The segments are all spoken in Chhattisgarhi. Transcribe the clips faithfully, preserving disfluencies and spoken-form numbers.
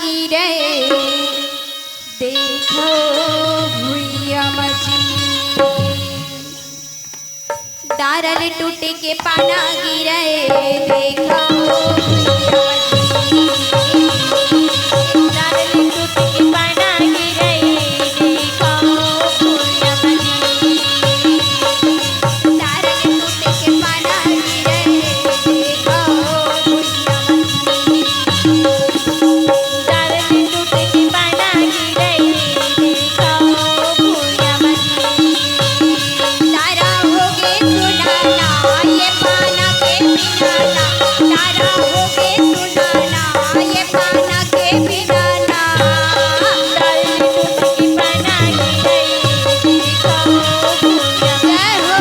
गिरे, देखो भुइया मची। डार ले टूट के पाना गिरे, देखो भुइया मची। डार ले टूट के पाना गिरे, देखो भुइया मची। डार ले टूट के पाना गिरे, देखो भुइया मची। डार ले टूट के पाना गिरे, देखो भुइया मची। डार होगे सुनाना, ये पाना के बिनाना। डार होगे सुनाना, ये पाना के बिनाना। डार ले टूट के पाना गिरे, देखो भुइया मची। जय हो।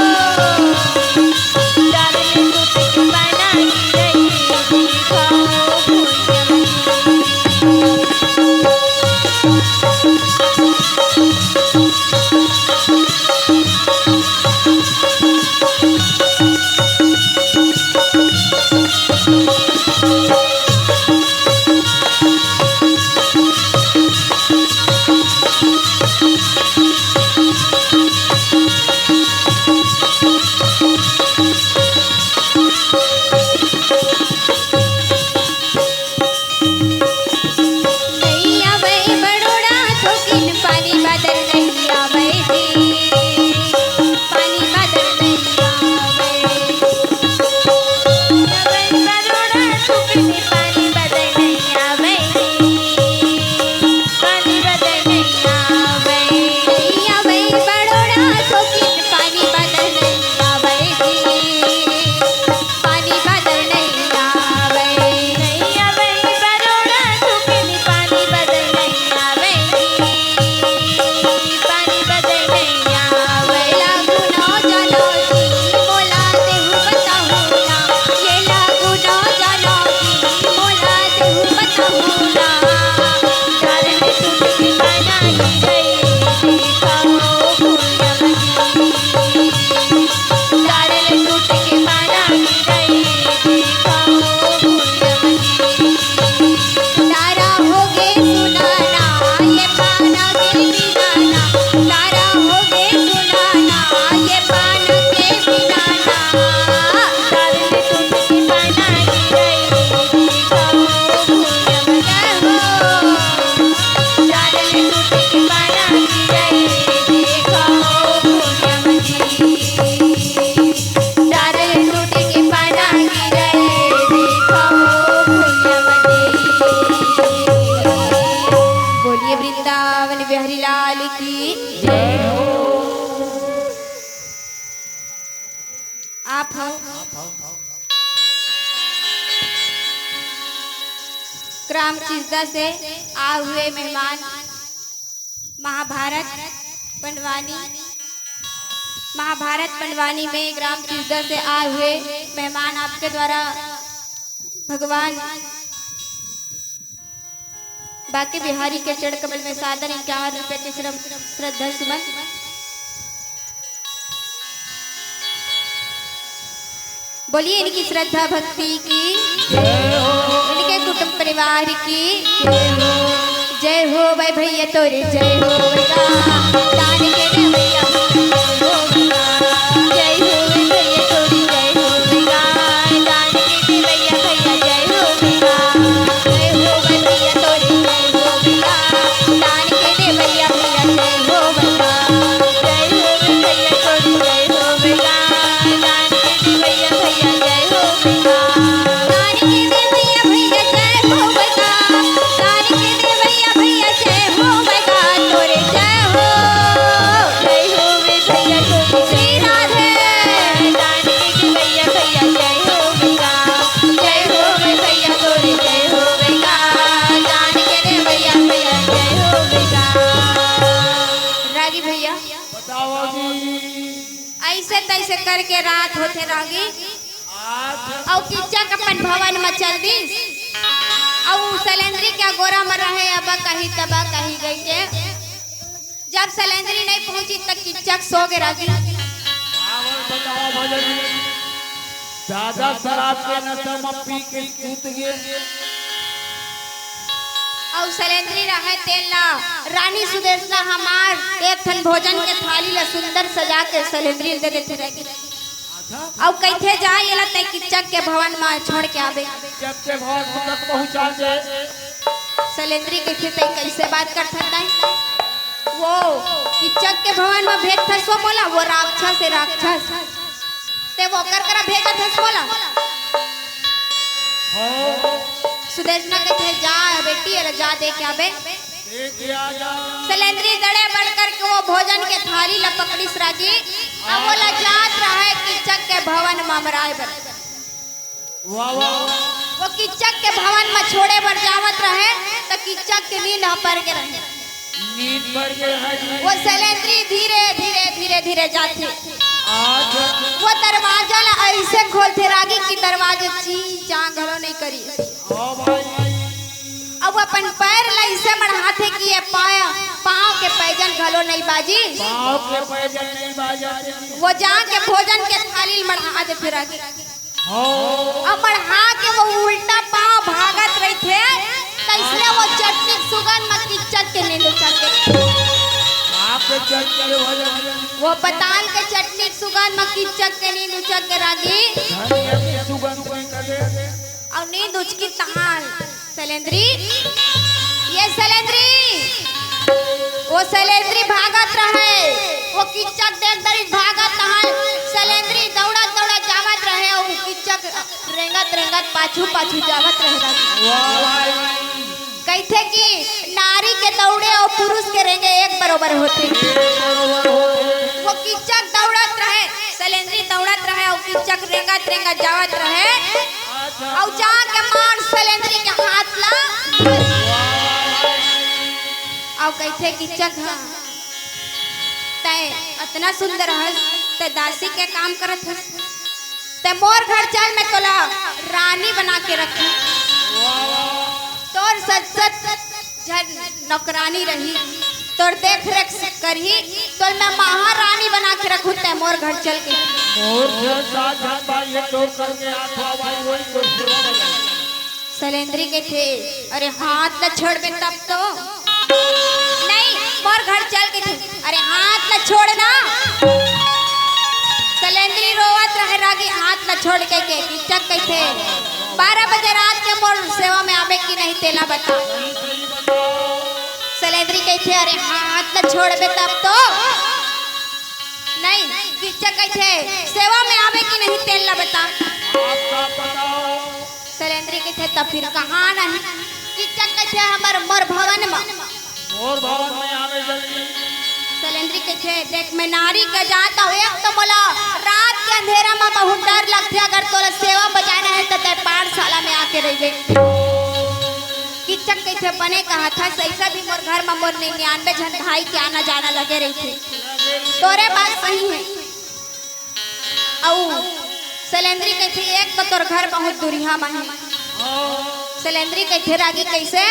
नैया बहे बड़ोड़ा थोकिन पानी बादर नैया बहे जी। पानी बादर नैया बहे। नैया बहे बड़ोड़ा थोकिन पानी बादर नैया बहे जी। पानी बादर नैया बहे। नैया बहे बड़ोड़ा थोकिन पानी बादर नैया बहे जी। पानी बादर नैया बहे। नैया बहे बड़ोड़ा थोकिन पानी बादर नैया बहे। पानी बादर नैया बहे। लागू नौ जनौ जी मोला तेहू बताहू ना। ये लागू नौ जनौ जी मोला तेहू बताहू ना। डार ले टूट के पाना गिरे, देखो भुइया मची। डार ले टूट के पाना गिरे, देखो भुइया मची। डार होगे सुनाना, ये पाना के बिनाना। डार होगे सुनाना, ये पाना के बिनाना। डार ले टूट के पाना गिरे, देखो भुइया मची। जय हो। डार ले टूट के पाना गिरे, देखो भुइया मची। डार ले टूट के पाना गिरे, देखो भुइया मची। बोलिए वृंदावन बिहारी लाल की जय हो। आप हो ग्राम चिचदा से आए हुए मेहमान महाभारत पंडवानी, महाभारत पंडवानी में ग्राम चिचदा से आए हुए मेहमान आपके द्वारा भगवान बांके बिहारी के चरण कमल में सादर इक्यावन रुपए के श्रम-, श्रद्धा सुमन। बोलिए इनकी श्रद्धा भक्ति की, इनके कुटुंब परिवार की जय हो। जय हो भाई भैया तोरे जय हो बेटा, दान के दे भैया जय हो बेटा। जय हो भाई भैया तोरे जय हो बेटा, दान के दे भैया भैया जय हो बेटा। जय हो भाई भैया तोरे जय हो बेटा, दान के दे भैया भैया जय हो बेटा। जय हो भाई भैया तोरे जय हो बेटा, दान के दे भैया भैया जय हो बेटा। दान के दे भैया भैया जय हो बेटा, दान के दे भैया भैया जय हो बेटा, तोरे जय हो। जय हो भाई भैया तोरे श्री राधे। दान के दे भैया भैया जय हो बेटा। जय हो भाई भैया तोरे जय हो बेटा, दान के दे भैया भैया जय हो बेटा। रागी भैया, बताओ जी। ऐसे तैसे करके रात होथे रागी, आज अउ किच्चक अपन भवन म चल दिस। अउ सलेंद्री के अगोरा म रहे, अब कही तब कही गई के। जब सलेंद्री नहीं पहुंची त किच्चक सो गे रागी। आवल बतावा भजन में। दादा शराब के नशा में पी के सूत गे। अउ सलेंद्री रहय तेन ला रानी सुदेशना ह मार एक ठन भोजन के थाली ला सुंदर सजा के सलेंद्री ल दे देथे रहिके। अउ कहिथे, "जा, एला तैं किच्चक के भवन म छोड़ के आबे।" किच्चक के भवन तक पहुंचा दे। सलेंद्री कहिथे, "तैं कइसे बात करथस तैं? वो किच्चक के भवन म भेजथस वो मोला, वो राक्षस हे, राक्षस। तैं वो ओकर करा भेजत हस मोला?" हाँ। सुदेशना कहिथे, "जा बेटी, एला जा दे के आबे।" दे के आ जा। सलेंद्री दड़े बड़ करके वो भोजन के थाली ला पकड़िस रागी, अउ ओला जात रहय किच्चक के भवन म अमराय बर। वाह, वाह। वो किच्चक के भवन म छोड़े बर जावत रहय, त किच्चक के नींद ह पर गे रहय। नींद पर गे रहय जी। वो सलेंद्री धीरे, धीरे, धीरे, धीरे जाथे। अच्छा। वो दरवाजा ला अइसे खोलथे रागी कि दरवाजा चीं चां घलो नइ करिस। हाँ भाई। अउ अपन पैर ला अइसे मढ़ाथे कि ये पाय, पाँव के पैजन घलो नइ बाजिस। पाँव के पैजन नइ बाजिस। वो जाके भोजन के थाली ल मढ़ा देथे रागी। हाँ। अउ मढ़ा के वो उल्टा पाँव भागत रहिथे, तइसने वो चटनी के सुगंध म किच्चक के नींद उचक गे। आपके चटनी के भोजन। वो पताल के चटनी के सुगंध म किच्चक के नींद उचक गे रागी। धनिया के सुगंध में कदे। अउ नींद उचकिस तहान सलेंद्री, ये सलेंद्री, वो सलेंद्री भागत रहय, वो किच्चक देख डरिस भागत तहान सलेंद्री दउड़त दउड़त जावत रहय, अउ किच्चक रेंगत रेंगत पाछू पाछू जावत रहय। वाह भाई। कहिथे कि नारी के दउड़े अउ पुरुष के रेंगे एक बरोबर होथे। एक बरोबर होथे। वो किच्चक दउड़त रहय, सलेंद्री दउड़त रहय अउ किच्चक रेंगत रेंगत जावत रहय। अच्छा। अउ जाके मार सलेंद्री के हाथ ला। अउ कहिथे किच्चक ह, "तैं अतना सुंदर हस, तैं दासी के काम करत हस, तैं मोर घर चल, मैं तोला रानी बना के रखहूं। तोर सत सत झन नौकरानी रही, तोर देख रेख करही, तोला मैं महारानी बना के रखहूं, तैं मोर घर चल के।" मोर घर साथ साथ भाई ये तो करके आठवां भाई वही तो सेवा में लगे। सलेंद्री कहिथे, "अरे हाथ ला छोड़बे तब तो।" "नहीं, मोर घर चल," कहिथे। "अरे हाथ ला छोड़ ना।" सलेंद्री रोवत रहे रागी, हाथ ला छोड़ के, के किच्चक कहिथे, "बारह बजे रात के मोर सेवा में आबे कि नहीं तेला बता।" सलेंद्री कहिथे, "अरे हाथ ला छोड़बे तब तो।" "नहीं," किच्चक कहिथे, "सेवा में आबे कि नहीं तेला बता।" सलेंद्री कहिथे, "त फिर कहां नहीं?" किच्चक कहिथे, "हमर मोर भवन म।" मोर भवन में आवे जल्दी। सलेंद्री कहिथे, "देख, मैं नारी के जात हूं, एक तो मोला रात के अंधेरा म बहुत डर लगथे, अगर तोला सेवा बजाना हे त तैं पाठशाला में आके रहिबे।" किच्चक कहिथे, "बने कहत हस, अइसे भी मोर घर म मोर निन्यानवे झन भाई के आना जाना लगे रहिथे, तोरे बात सही हे।" अउ सलेंद्री कहिथे, "एक तो तोर घर बहुत दूरिहा म हे।" सलेंद्री कहिथे, "रागी कइसे?"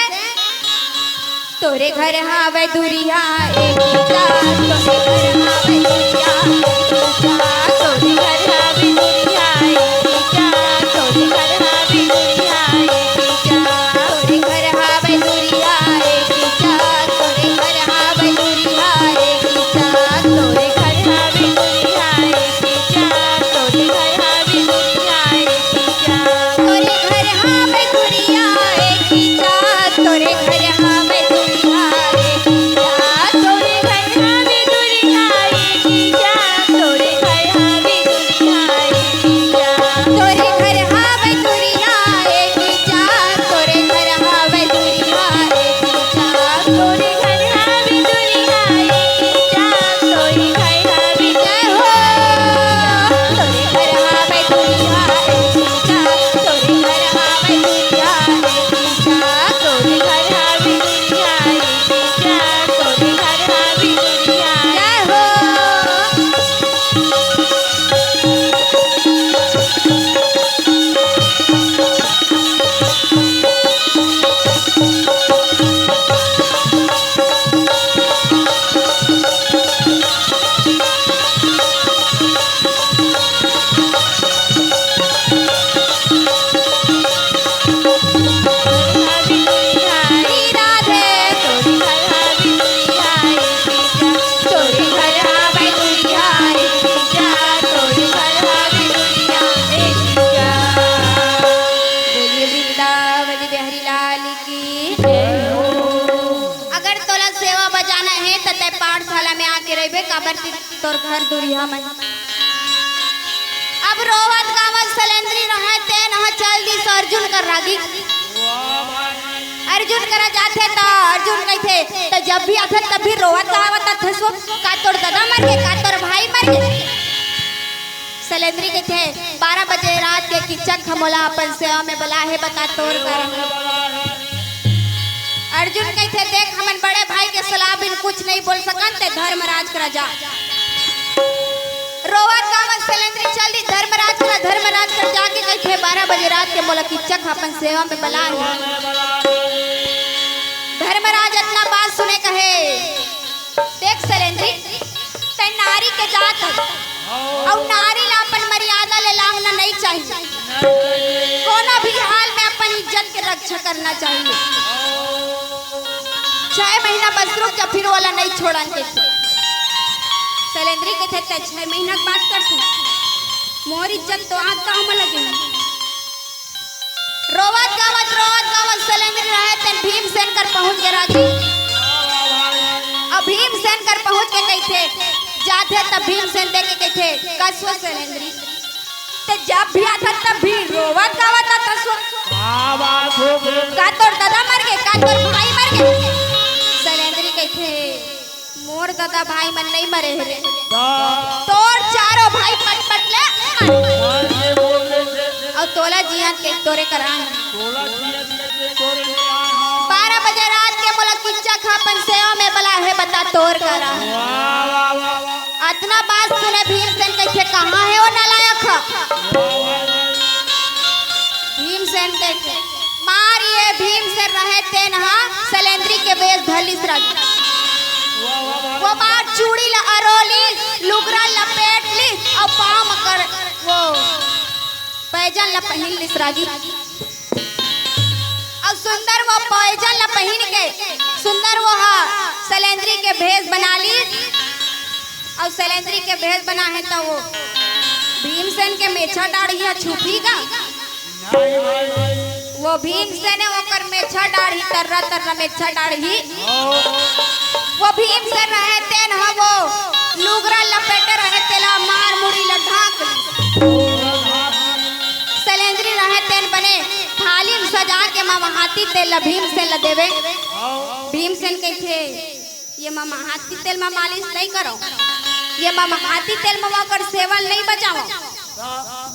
"तोरे घर हावय दूरिहा ए किच्चक, तोरे घर हावय दूरिहा ए किच्चक, तोरे घर हावय दूरिहा ए किच्चक, तोरे घर हावय दूरिहा ए किच्चक, तोरे घर हावय दूरिहा ए किच्चक, तोरे घर हावय दूरिहा ए किच्चक, तोरे घर हावय दूरिहा ए किच्चक, तोरे घर हावय दूरिहा ए किच्चक, तोरे घर हावय दूरिहा ए किच्चक, तोरे घर हावय दूरिहा ए किच्चक, तोरे घर हावय दूरिहा ए किच्चक, जाना हे त तैं पाठशाला में आके रहिबे, काबर कि तोर घर दूरिहा में। अब रोवत गावत सलेंद्री रहय, तेन ह चल दिस अर्जुन कर रागी। अर्जुन करा जाथे त अर्जुन कहिथे, "त जब भी आथे तब भी रोवत गावत आथस वो, का तोर ददा मर गे, का तोर भाई मर गे?" सलेंद्री कहिथे, "बारह बजे रात के किच्चक ह मोला अपन सेवा में बलाहे, बता तोर कारण।" अर्जुन कहिथे, "देख, हमन बड़े भाई के सलाह बिन कुछ नहीं बोल सकन, तैं धर्मराज करा जा।" रोवत गावत सलेंद्री चल दिस धर्मराज करा, धर्मराज करा जाके कहिथे, "बारह बजे रात के मोला किच्चक ह अपन सेवा में बलाहे।" धर्मराज अतना बात सुने कहे, "देख सलेंद्री, तैं नारी के जात हस, अउ नारी ला अपन मर्यादा ले लांघना नहीं चाहिए। कोनो भी हाल में अपन इज्जत के रक्षा करना चाहिए। छह महीना बस रुक जा, फिर ओला नहीं छोड़न," कहिथे। सलेंद्री कहिथे, "तैं छह महीना के बात करथे, मोर इज्जत तो आज दांव म लगे हे।" रोवत गावत, रोवत गावत सलेंद्री रहय तेन भीमसेन कर पहुंच गे रागी। अब भीमसेन कर पहुंच के कहिथे, जाथे तब भीमसेन देख के कहिथे, "कस वो सलेंद्री, तैं जब भी आथस तब भी रोवत गावत आथस वो। का तोर ददा मर गे, का तोर भाई मर गे?" सलेंद्री कहिथे, "मोर ददा भाई मन नहीं मरे हे रे। तोर चारों भाई पट पट ले मर गे। अउ तोला जियन के तोरे करा हे। बारह बजे रात के मोला किच्चक ह अपन सेवा में बलाहे, बता तोर करा हे।" अतना बात सुने भीमसेन कहिथे, "कहां हे वो नालायक ह?" भीमसेन कहिथे, मार ये भीमसेन रहे तेन ह सलेंद्री के बेस धर लिस रागी। वो मार चूड़ी ला अरो लिस, लुगरा लपेट लिस अउ पांव म कर वो पैजन ला पहिन लिस रागी। अउ सुंदर वो पैजन ला पहिन के सुंदर वो ह सलेंद्री के भेस बना लिस। अउ सलेंद्री के भेस बना हे त वो भीमसेन के मेछा डाढ़ी ह छुपही गा। वो भीमसेन हे, ओकर मेछा डाढ़ी, तर्रा तर्रा मेछा डाढ़ी। वो भीमसेन रहे तेन ह वो लुगरा लपेटे रहे, तेला मार मुड़ी ला ढांक लिस। सलेंद्री रहे तेन बने थाली म सजा के ममहाती तेल ला भीमसेन ला देवे। भीमसेन कहिथे, ये ममहाती तेल म मालिश नहीं करो, ये ममहाती तेल म ओकर सेवन नहीं बचाओ,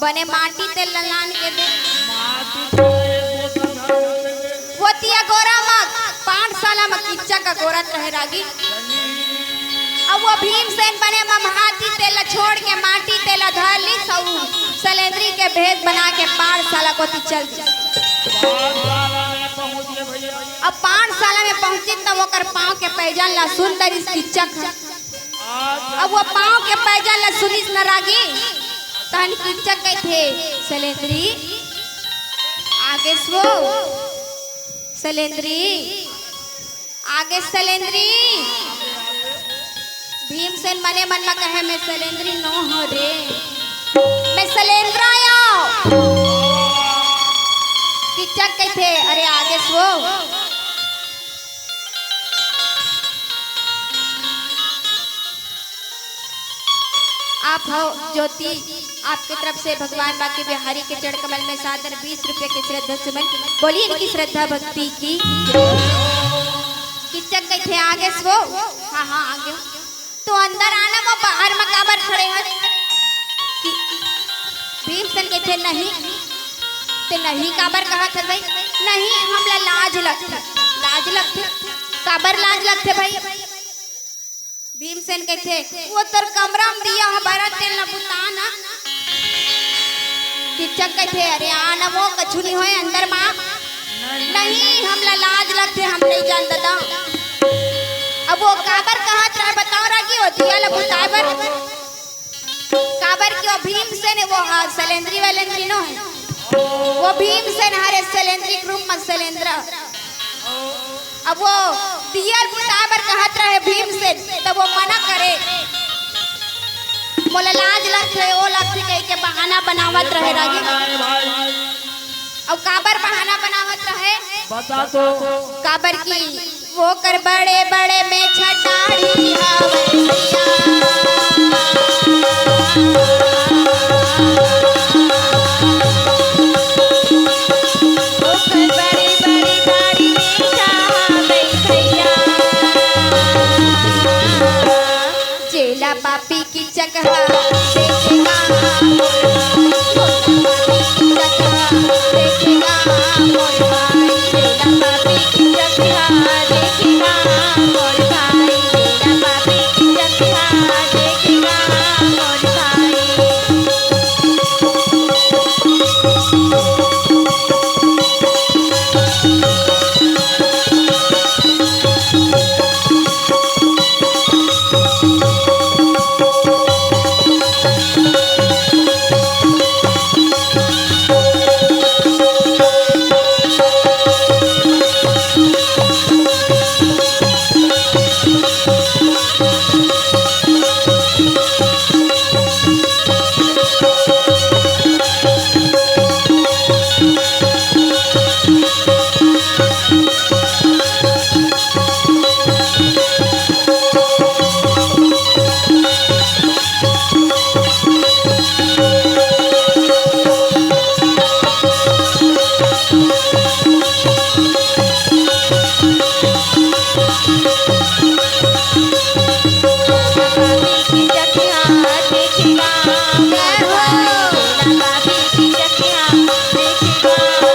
बने माटी तेल ला लान के दे। वो तिया गोरा म पाठशाला म किच्चक अगोरत रहे रागी। अब वो भीमसेन बने ममहाती तेल ला छोड़ के माटी तेल ला धर लिस अउ सलेंद्री के भेस बना के पाठशाला कोती चल दिस। अब पाठशाला में पहुंचिस त ओकर पांव के पैजन ला सुन डरिस किच्चक ह। अब वो पांव के पैजन ला सुनिस न रागी, तहन किच्चक कहिथे, सलेंद्री, आगे सो, सलेंद्री, आगे सलेंद्री। भीमसेन मने मन म कहे, मैं सलेंद्री नो हो रे, मैं सलेंद्रा आयो। किच्चक कहिथे, अरे आगे सो। आप हो ज्योति, आपके तरफ से भगवान बांके बिहारी के चरण कमल में सादर बीस रुपये के श्रद्धा सुमन। बोलिए इनकी श्रद्धा भक्ति की। किच्चक कहिथे आगे सो। हाँ, हाँ, आगे। तो अंदर आना, वो बाहर म काबर खड़े हस? कि भीमसेन कहिथे, नहीं। ते नहीं काबर कहत हस भाई? नहीं, हमला लाज लगथे। लाज लगथे? काबर लाज लगथे भाई? भीमसेन कहिथे, वो तोर कमरा म दिया ह बरत, तेन ल बुता ना। किच्चक कहिथे, अरे आ ना वो, कछु नहीं होय अंदर मा। नहीं, हमला लाज लगथे, हम नहीं जान ददा। अब वो काबर कहत रहे बताओ रागी, वो दिया ल बुताए बर। काबर कि वो भीमसेन हे, वो हा सलेंद्री वलेंद्री नो हे। वो भीमसेन हरे सलेंद्री के रूप म सलेंद्रा। अब वो दिया ल बुताए बर कहत रहे भीमसेन, तब वो मना करे। मोला लाज लगथे, ओ लगथे कहि के बहाना बनावत रहे रागी। अब काबर बहाना बनावत रहे? बता तो। काबर कि ओकर बड़े बड़े मेछा दाढ़ी हवय भैया। ओकर बड़े बड़े दाढ़ी मेछा हवय भैया। जेला पापी कीचक ह देखेगा मोर भाई, जेला पापी कीचक ह देखेगा मोर भाई, जेला पापी कीचक ह देखेगा मोर भाई, जेला पापी कीचक ह देखेगा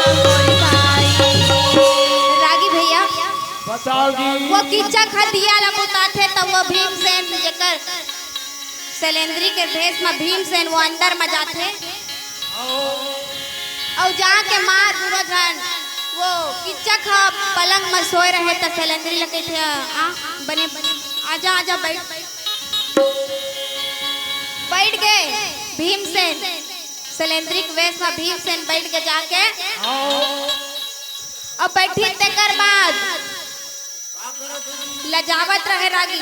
मोर भाई। रागी भैया, बताओ जी। वो कीचक ह दिया ला बुताथे, त वो भीमसेन जेकर सैलेंद्री के भेष म भीमसेन वो अंदर म जाथे। अउ जाके मार दूनों झन। वो कीचक ह पलंग म सोए रहे, त सैलेंद्री ल कहिथे, "आ, बने, बने, आजा, आजा, बैठ।" बैठ गे भीमसेन, सैलेंद्री के वेश म भीमसेन बैठ गे जाके। अउ बैठी तेकर बाद लजावत रहे रागी।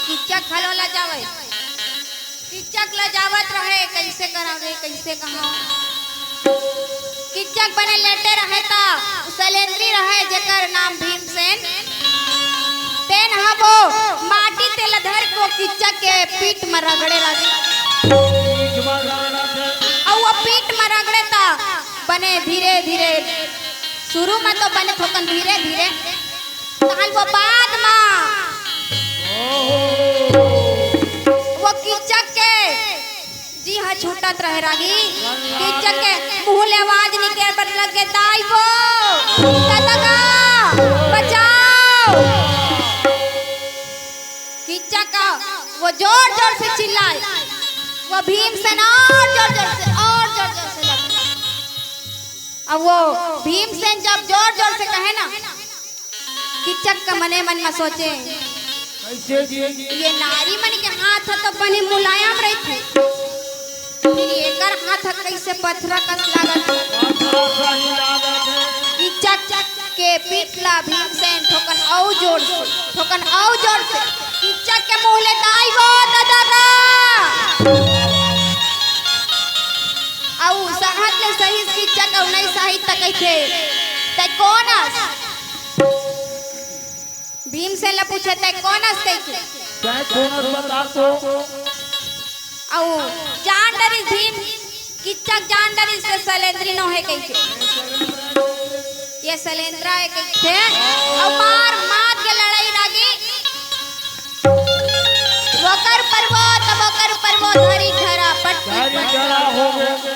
कीचक घलो लजावय। कीचक लजावत रहे, "कइसे करंव रे, कइसे कहंव?" कीचक बने लेटे रहे त सैलेंद्री रहे, जेकर नाम भीमसेन। तेन ह वो माटी तेला धर के वो कीचक के पीठ म रगड़े रागी। अउ वो पीठ म रगड़े त बने धीरे धीरे, शुरू म तो बने थोकन धीरे धीरे, तहन वो बाद म वो कीचक के जी ह छूटत रहे रागी। कीचक के मुंह ले आवाज निकले बर लगे, "दाई वो, ददा गा, बचाओ।" कीचक का वो जोर जोर से चिल्लाए, वो भीमसेन अउ जोर जोर से, अउ जोर जोर से लगे। अब वो भीमसेन जब जोर जोर से कहे ना, कीचक का मने मन म सोचे, कइसे जी? ये नारी मन के हाथ ह तो बने मुलायम रहिथे, फिर एकर हाथ ह कइसे पथरा कस लागत हे। पथरा सही लागत हे। कीचक के पीठ ला भीमसेन ठोकन अउ जोर से, ठोकन अउ जोर से, कीचक के मुंह ले, "दाई वो, ददा गा।" अउ सहत ले सही कीचक अउ नइ सही त कहिथे, "तैं कोन अस?" भीमसेन ला पूछे, "तैं कोन अस?" कहिके। तैं कोन अस बता तो। अउ जान डरिस भीम, कीचक जान डरिस से सैलेंद्री नो हे कहिके। ये सैलेंद्रा हे कहिथे। अउ मार मात के लड़ाई रागी। वकर पर्वत, वकर पर्वत, हरी खरा पट पट धरी पट। खरा हो गे।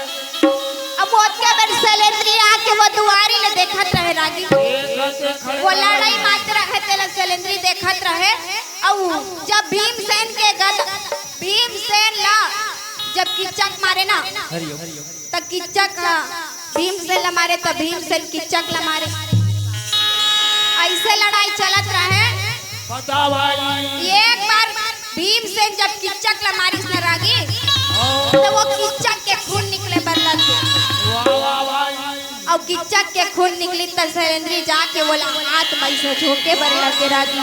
अब ओतके बेर सैलेंद्री आके वो दुआरी ले देखत रहे रागी। देखत खड़े वो लड़ाई मात्र रहे, तेला सैलेंद्री देखत रहे। अउ जब भीमसेन के गद, भीमसेन ला जब कीचक मारे ना, हरिओम। त कीचक ह भीमसेन ला मारे, त भीमसेन कीचक ला मारे। अइसे लड़ाई चलत रहे। पता भाई। एक बार भीमसेन जब कीचक ला मारिस न रागी, हाँ। त वो कीचक के खून निकले बर लग गे। वाह, वाह, भाई। अउ कीचक के खून निकली त सैलेंद्री जाके वोला हाथ म अइसे झोंके बर लग गे रागी।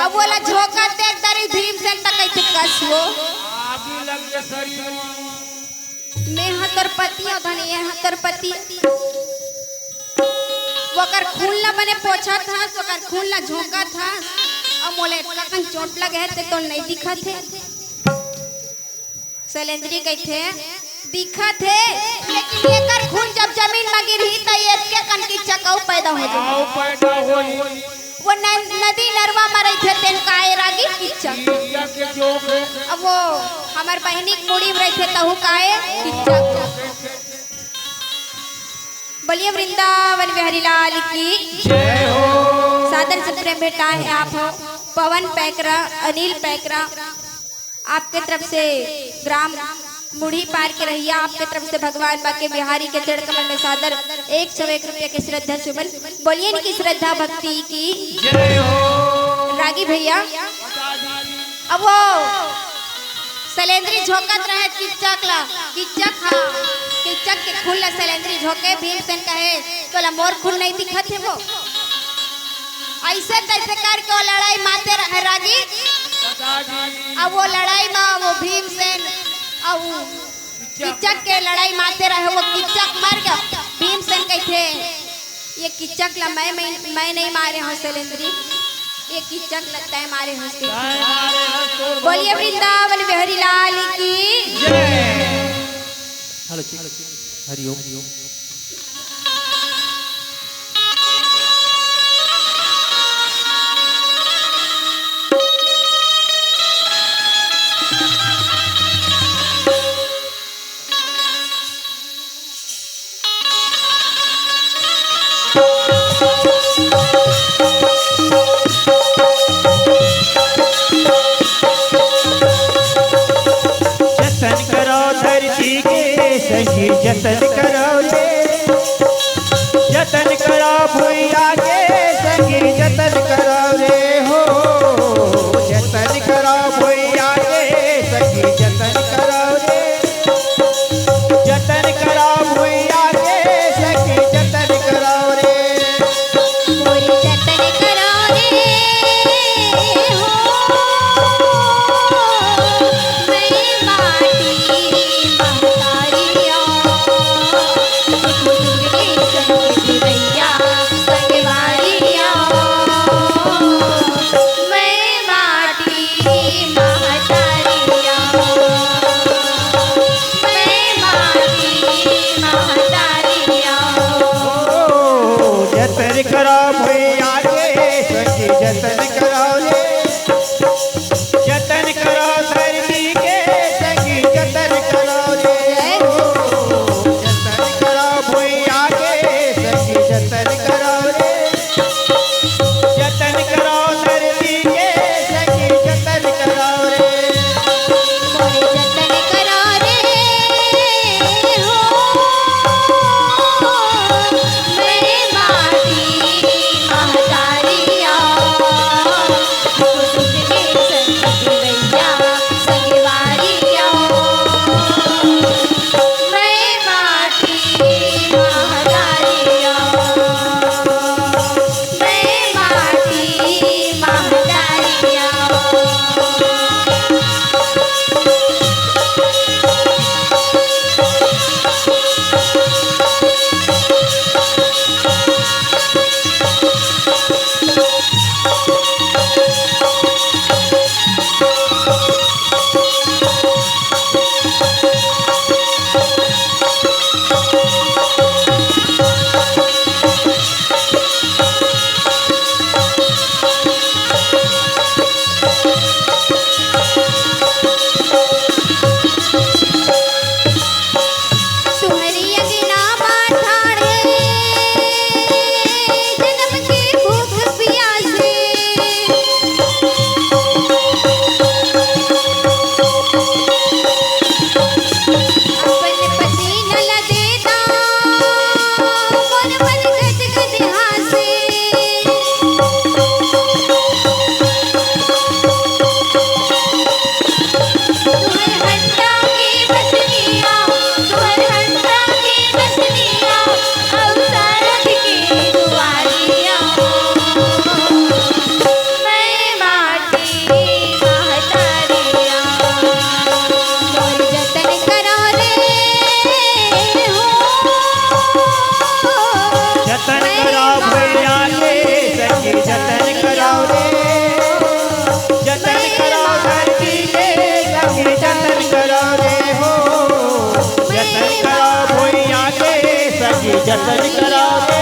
अब वोला झोंकत देख डरिस भीमसेन त कहिथे, "कस वो।" आगी लग गे शरीर म। मैं ह तोर पति अउ धन, ये ह तोर पति। ओकर खून ला बने पोछत हस, ओकर खून ला झोंकत हस, अउ मोला एतका कन चोट लगे हे, ते तोला नइ दिखत हे। सैलेंद्री कहिथे, "दिखत हे, लेकिन एकर खून जब जमीन म गिरही, त एतके कन किच्चक अउ पैदा हो जाही।" अउ पैदा होही। वो न-, नदी नरवा म रहिथे, तेन काय रागी किच्चक। किच्चक के जोंक। अब वो हमर बहिनी के मुड़ी म रहिथे, तहू काय किच्चक। बोलिए वृंदावन बिहारी लाल की। जय हो। सादर से प्रेम भेंटाए हे आप हो पवन पैकरा, अनिल पैकरा, आपके तरफ से ग्राम मुढ़ी पार के रहिया, आपके तरफ से भगवान बाके बिहारी के चरण कमल में सादर एक सौ एक रुपया के श्रद्धा सुमन। बोलिए इनकी श्रद्धा भक्ति की। जय हो। रागी भैया, अब वो सैलेंद्री झोंकत रहे किच्चक ला, किच्चक हा, किच्चक के खून ला सैलेंद्री झोंके, भीमसेन कहे, "तोला मोर खून नहीं दिखत हे वो?" ऐसे तैसे करके वो लड़ाई माते रहे रागी। अब वो लड़ाई में वो भीमसेन अउ किच्चक के लड़ाई माते रहे, वो किच्चक मर गया। भीमसेन कहिथे, "ये किच्चक ला मैं, मैं, मैं नहीं मारे हूँ सैलेंद्री, ये किच्चक ला तय मारे हस।" बोलिए वृंदावन बिहारी लाल की। जय। Hello, check. हरिओम। जतन करो धरती के सही, जतन करो जतन करो रे,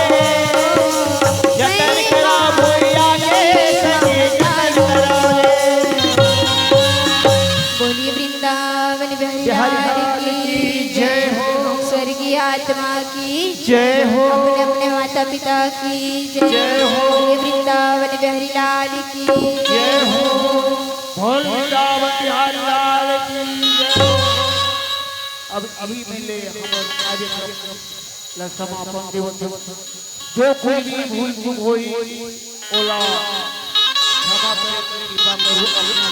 जतन करो भुइया के संगी जतन करो रे। बोलिए वृंदावन बिहारी बिहारी लाल लाल की की जय हो। स्वर्गीय आत्मा की जय हो। अपने अपने माता पिता की जय जय हो। बोलिए वृंदावन बिहारी लाल की जय हो। बोल वृंदावन बिहारी लाल की जय हो। अब अभी मिले हम कार्यक्रम ला समापन देवत हन। जो कोई भी भूल चूक होई, ओला क्षमा करे के कृपा करू। अपना